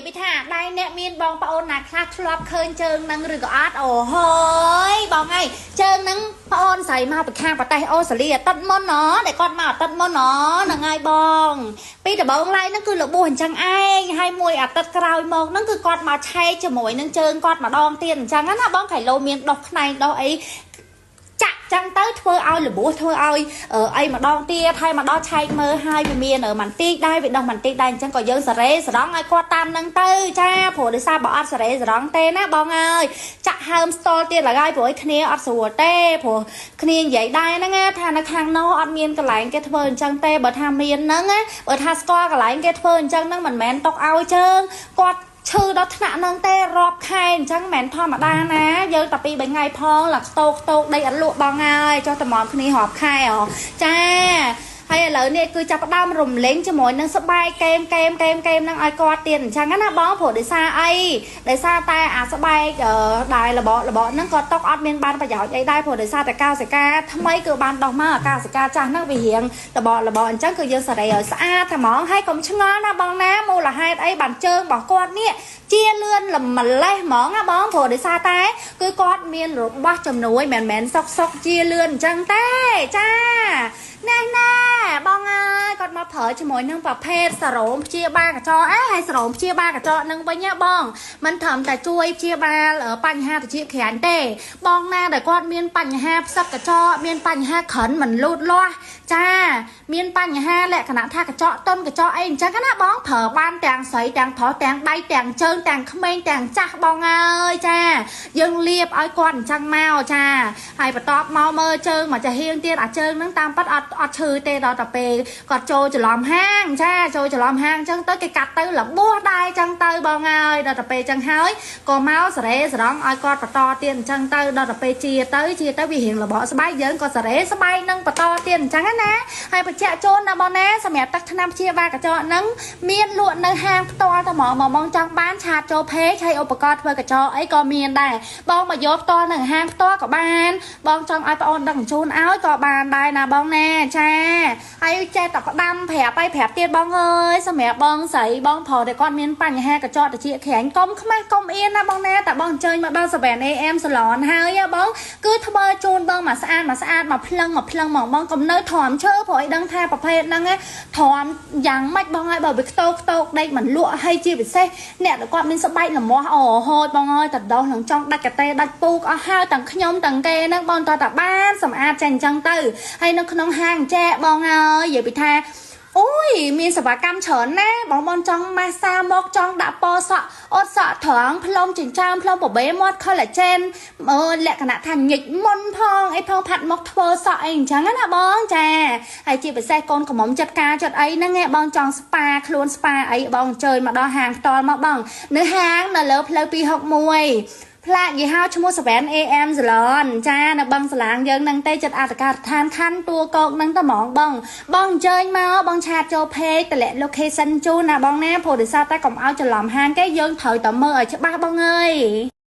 យាយពីថាដៃអ្នកមានបងប្អូនណាខ្លះធ្លាប់ឃើញជើងនឹងឬក៏អត់អូហយបងអើយជើងនឹងប្អូនស្រីមកពីខាងប្រទេសអូស្ត្រាលីអាទិត្យមុនណដែលគាត់មកអាទិត្យមុនណហ្នឹងហើយបងពីដំបូងឡើយហ្នឹងគឺរបួសអញ្ចឹងឯងហើយមួយអាទិត្យក្រោយមកហ្នឹងគឺគាត់មកឆែកជាមួយនឹងជើងគាត់ម្ដងទៀតអញ្ចឹងណាបងខៃឡូមានដុសខ្នែងដុសអីចាក់ចឹងទៅធ្វើឲ្យរបួសធ្វើឲ្យអីម្ដងទៀតហើយមកដល់ឆែកមើលហើយវាមានមន្ទីដែរវាដោះមន្ទីដែរអញ្ចឹងក៏យើងសារ៉េសរងឲ្យគាត់តាមនឹងទៅចាព្រោះដោយសារបើអត់សារ៉េសរងទេណាបងអើយចាក់ហើមស្ទល់ទៀតឡើយព្រោះឲ្យគ្នាអត់ស្រួលទេព្រោះគ្នានិយាយដែរហ្នឹងថានៅខាងនោះអត់មានកន្លែងគេធ្វើអញ្ចឹងទេបើថាមានហ្នឹងបើថាស្គាល់កន្លែងគេធ្វើអញ្ចឹងហ្នឹងមិនមែនຕົកឲ្យជើងគាត់ឈឺដល់ថ្នាក់ហ្នឹងទេរាប់ខែអញ្ចឹងមិនមែនធម្មតាណាយើងតែពី3ថ្ងៃផងឡាខ្តោកខ្តោកដីអត់លក់បងហើយចុះតម្រាំគ្នារាប់ខែហ៎ចាហើយឥឡូវនេះគឺចាប់ផ្ដើមរំលែងជាមួយនឹងស្បែកកេមកេមកេមកេមនឹងឲ្យគាត់ទៀតអញ្ចឹងណាបងព្រោះដោយសារអីដោយសារតែអាស្បែកដែលរបករបកហ្នឹងក៏ຕົកអត់មានបានប្រយោជន៍អីដែរព្រោះដោយសារតែកោសិកាថ្មីគឺបានដោះមកអាកោសិកាចាស់ហ្នឹងវារៀងរបករបកអញ្ចឹងគឺយើងសេរីឲ្យស្អាតតែហ្មងហើយកុំឆ្ងល់ណាបងណាមូលហេតុអីបានជើងរបស់គាត់នេះជាលឿនលម្លេះហ្មងណាបងព្រោះដោយសារតែគឺគាត់មានរបស់ជំនួយមិនមែនសុកសុកជាលឿនអញ្ចឹងទេចាណែណែបងអើយគាត់មកប្រើជាមួយនឹងប្រភេទសារ៉ូមព្យាបាលកញ្ចក់អេហើយសារ៉ូមព្យាបាលកញ្ចក់នឹងវិញណាបងមិនត្រឹមតែជួយព្យាបាលបញ្ហាត្រចៀកក្រាញ់ទេបងណាដែលគាត់មានបញ្ហាផ្សឹកកញ្ចក់មានបញ្ហាក្រិនមិនលូតលាស់ចាមានបញ្ហាលក្ខណៈថាកញ្ចក់តុនកញ្ចក់អីអញ្ចឹងណាបងប្រើបានទាំងស្រីទាំងប្រុសទាំងដៃទាំងជើងទាំងក្មេងទាំងចាស់បងអើយចាយើងលាបឲ្យគាត់អញ្ចឹងមកចាហើយបន្ទាប់មកមើលជើងមកចាហៀងទៀតអាជើងហ្នឹងតាមពិតអត់ឈឺទេដល់តែពេលគាត់ចូលច្រឡំហាងចាចូលច្រឡំហាងអញ្ចឹងទៅគេកាត់ទៅរបួសដែរអញ្ចឹងទៅបងអើយដល់តែពេលអញ្ចឹងហើយក៏មកសេរីសរងឲ្យគាត់បន្តទៀតអញ្ចឹងទៅដល់តែពេលជាទៅជាទៅវារៀងរបកស្បែកយើងក៏សេរីស្បែកនឹងបន្តទៀតអញ្ចឹងណាហើយបញ្ជាក់ជូនណាបងណាសម្រាប់ទឹកថ្នាំព្យាបាលកញ្ចក់ហ្នឹងមានលក់នៅហាងផ្ទាល់តែហ្មងមកបងចង់បានឆាតចូលពេកហើយឧបករណ៍ធ្វើកញ្ចក់អីក៏មានដែរបងមកយកផ្ទាល់នៅហាងផ្ទាល់ក៏បានបងចង់ឲ្យប្អូនដឹកជញ្ជូនឲ្យក៏បានដែរណាបងណាចាហើយចេះតែផ្ដាំប្រាប់ឲ្យប្រាប់ទៀតបងអើយសម្រាប់បងស្រីបងប្រុសដែលគាត់មានបញ្ហាកញ្ចក់ត្រចៀកក្រាញ់កុំខ្មាស់កុំអៀនណាបងណាតែបងអញ្ជើញមកដល់ 7 AM Salon ហើយបងគឺធ្វើជូនបងមកស្អាតមកស្អាតមកភ្លឹងមកភ្លឹងមកបងកុំនៅទ្រាំឈើព្រោះឲ្យដឹងថាប្រភេទហ្នឹងទ្រាំយ៉ាងម៉េចបងហើយបើវាខ្តោកខ្តោកដេកមិនលក់ហើយជាពិសេសអ្នកដែលគាត់មានស្បែកលមាស់អូហូចបងអើយតដោះនឹងចង់ដាច់កតេដាច់ពូកអស់ហើយទាំងខ្ញុំទាំងគេហ្នឹងបងតើតាបានសម្អាតចេះអញ្ចឹងទៅហើយនៅក្នុងហាងចែកបងអើយនិយាយពីថាអូយមានសេវាកម្មច្រើនណាបងបងចង់ម៉ាស្សាមកចង់ដាក់ពណ៌សក់អត់សក់ត្រង់ផ្លុំចិញ្ចើមផ្លុំបបេមាត់ collagen លក្ខណៈថាញិចមុនផងអីផងផាត់មកធ្វើសក់អីអញ្ចឹងណាបងចាហើយជាពិសេសកូនក្រមុំចិត្តការចិត្តអីហ្នឹងបងចង់ស្ប៉ាខ្លួនស្ប៉ាអីបងអញ្ជើញមកដល់ហាងផ្ទាល់មកបងនៅហាងនៅលើផ្លូវ261ផ្លាកយីហោឈ្មោះ 7 AM Salon ចានៅបឹងសាឡាងយើងនឹងទេចិត្តអត្តការដ្ឋានខណ្ឌតួកោកនឹងតែហ្មងបងបងអញ្ជើញមកបងឆាតចូល page តម្លាក់ location ជូនណាបងណាព្រោះដោយសារតែកុំឲ្យច្រឡំហាងគេយើងត្រូវតែមើលឲ្យច្បាស់បងអើយ។